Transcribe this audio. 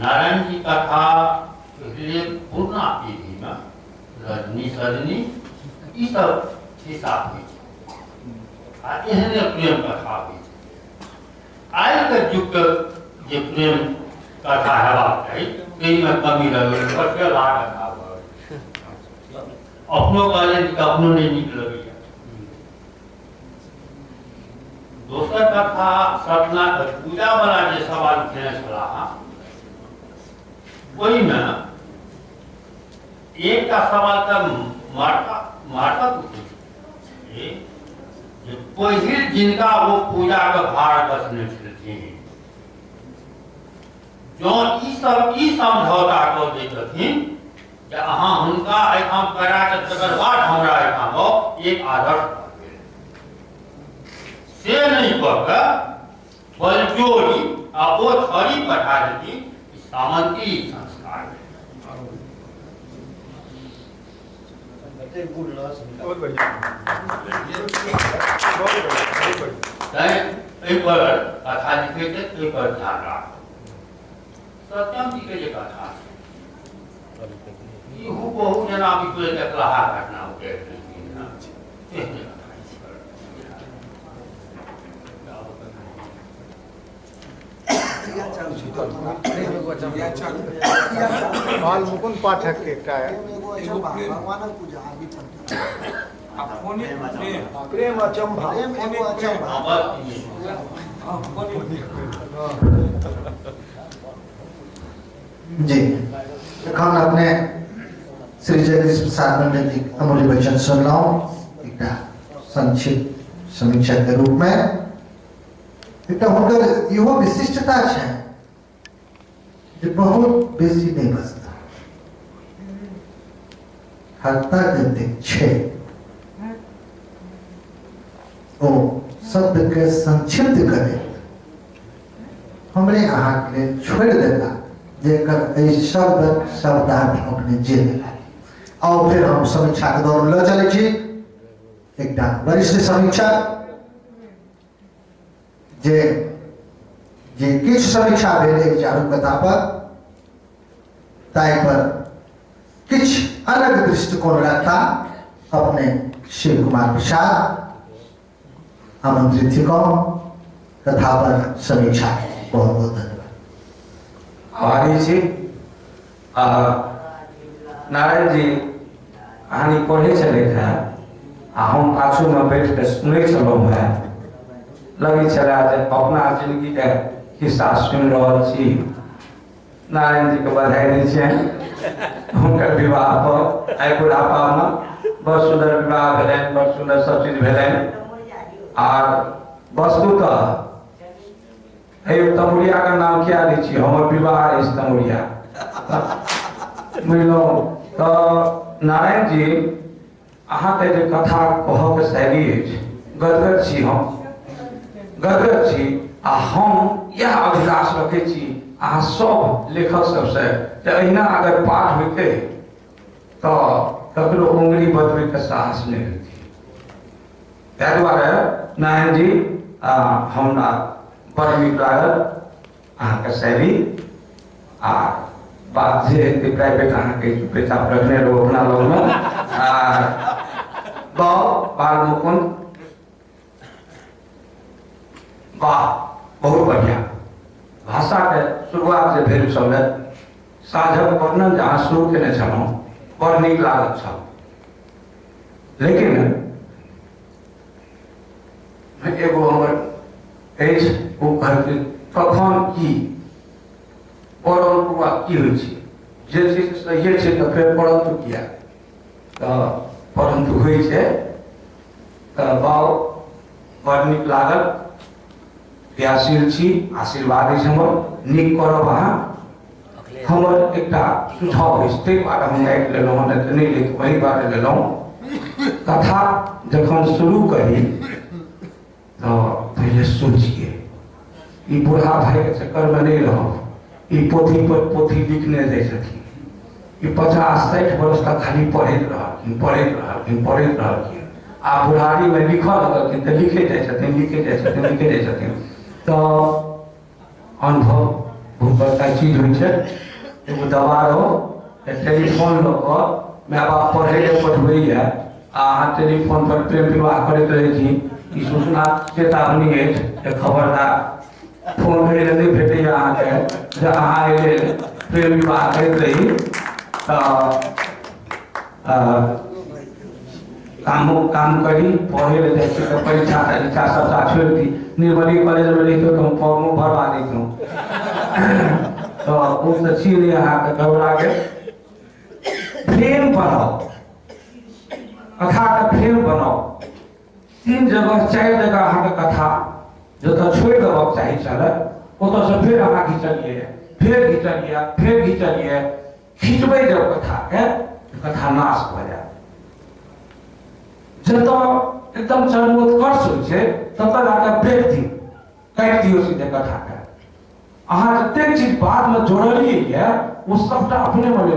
नारायण जी कथा पहिले पुरना पीढ़ीमे रजनी सजनी ई सब खिस्सा होइ छै आ एहने प्रेम कथा होइ छै। आइके युगके जे प्रेम कथा हेबाक चाही ताहिमे कमी रहै, बचेला कथा भऽ गेल। अपनो कहलियनि कि अपनो नहि नीक लगैया। दोसर कथा सपना पूजा वाला जे सवाल उठेने छलाह ओहिमे एकटा सवाल तऽ मारता मारता उठै छै जे पहिल जिनका ओ पूजाके भार बसने छलखिन, जँ ई सब ई समझौता कऽ दैतथिन जे अहाँ हुनका एहिठाम करा कऽ तकर बाद हमरा एहिठाम आउ, एक आदर्श भऽ गेल। से नहि कऽ कऽ बलजोरी आ ओ छड़ी पठा देथिन, ई सामंती संस्कार भेल। बहुत बढ़िया, बहुत बढ़िया, बहुत बढ़िया। तैं एहिपर कथा लिखै छै, एहिपर ध्यान राखब। सत्यम जी के जे कथा छै ई हूबहू जेना विश्व देखलाहा घटना उतरि देलखिन हँ, तेहने कथा छै। बाल मुकुंद पाठक के एकटा भगवानक पूजा आरबी प्रेम अचंभा। प्रेम एगो अचंभा। हँ, बस इहे। जी, एखन अपने श्री जगदीश प्रसाद मंडल जी अमूल्य वचन सुनलहुँ एकटा संक्षिप्त समीक्षा के रूप में। एकटा हुनकर इहो विशिष्टता छै जे बहुत बेसी नहि बजता, हत्ता जतेक छै ओ शब्द के संक्षिप्त करे हमरे अहाँके लेल छोड़ि देता, जेकर एहि शब्दक शब्दार्थ अपने जे देला। आओ फिर हम समीक्षाके दौर लऽ चलै छी। एकटा वरिष्ठ समीक्षक जे जे किछु समीक्षा भेल एक चारू कथा पर, ताहि पर किछु अलग दृष्टिकोण रखता अपने शिव कुमार प्रसाद आमंत्रित थिकौं कथा पर समीक्षा। बहुत बहुत धन्यवाद। आभारी छी। आ नारायण जी कहानी पढ़ै छलथि हेँ आ हम पाछूमे बैठ कऽ सुनै छलहुँ हेँ, लगै छलै जे अपना जिंदगीके खिस्सा सुनि रहल छी। नारायण जी के बधाई दै छियनि हुनकर विवाह पर। आइ बुढ़ापामे बड़ सुन्दर विवाह भेलनि, बड़ सुन्दर सब चीज भेलनि। आर वस्तुतः हे तमुरिया के नाम किया लै छी, हमर विवाह अछि तमुरिया, बुझलहुँ? तऽ नारायण जी अहाँके जे कथा कहऽके शैली अछि, गदगद छी हम, गदगद छी। आ हम इएह अभिलाष रखै छी अहाँ सब लेखक सबसँ जे अहिना अगर पाठ होइतै तऽ ककरो उंगली बतबैके साहस नहि होइतै। ताहि दुआरे नारायण जी हमरा बड़ नीक लागल अहाँके शैली। आ बात जे हेतै प्राइवेट अहाँके चुपेचाप रखने रहू अपना लगमे। आ बाल मुकुंद वाह, बहुत बढ़िया। भाषाके शुरुआत जे भेल छलै, साझक वर्णन जे अहाँ शुरू केने छलहुँ, बड़ नीक लागल छल। लेकिन एगो हमर अछि, ओ कहलखिन कखन की परन्तु आ की होइ छै, जे छै से सहिए छै, तऽ फेर परन्तु किया? तऽ परन्तु होइ छै। तऽ बाउ बड़ नीक लागल, क्रियाशील छी, आशीर्वाद अछि हमर, नीक करब अहाँ। हमर एकटा सुझाव अछि, ताहि दुआरे हम राखि लेलहुँ हँ, नहि तऽ नहि लैत, वही दुआरे लेलहुँ। कथा जखन शुरू करी तऽ पहिले सोचिए, ई बूढ़ा भाइके चक्करमे नहि रहब। ई पोथी पर पोथी लिखने जाइ छथिन, ई 50-60 वर्ष तक खाली पढ़ैत रहलखिन, पढ़ैत रहलखिन, पढ़ैत रहलखिन, आ बुढ़ारीमे लिखऽ लगलखिन तऽ लिखै जाइ छथिन, लिखै जाइ छथिन, लिखै जाइ छथिन। तऽ अनुभव बहुत बड़का चीज होइ छै। एगो दवा रहो टेलीफोन लऽ कऽ my बाप पढ़ै लए पठबैए आ अहाँ टेलीफोन पर प्रेम विवाह करैत रहै छी, ई सूचना चेतावनी अछि जे खबरदार फोन करै लए नहि भेटैए अहाँके, जे अहाँ एहि लेल प्रेम विवाह करैत रही तऽ कामो काम करी, पढ़े लए जाइ छी तऽ परीक्षा तरीक्षा सबटा छोड़ि दी। निर्मली कॉलेजमे रहितहुँ तऽ हम फॉर्मो भरबा दैतहुँ, तऽ ओ तऽ छी नहि अहाँके गड़बड़ा गेल। फ्रेम बनाउ, कथाके फ्रेम बनाउ। 3 जगह 4 जगह अहाँके कथा जतऽ छोड़ि देबक चाही छलै ओतऽसँ फेर अहाँ घिचलियै, फेर घिचलियै, फेर घिचलियै। खिचबै जब कथाके कथा नाश भऽ जायत। जतऽ एकदम चरमोत्कर्ष होइ छै ततऽ जाकऽ ब्रेक दियौ, काटि दियौ सीधे कथाके। अहाँ जतेक चीज बादमे जोड़लियै यऽ ओ सबटा अपने मने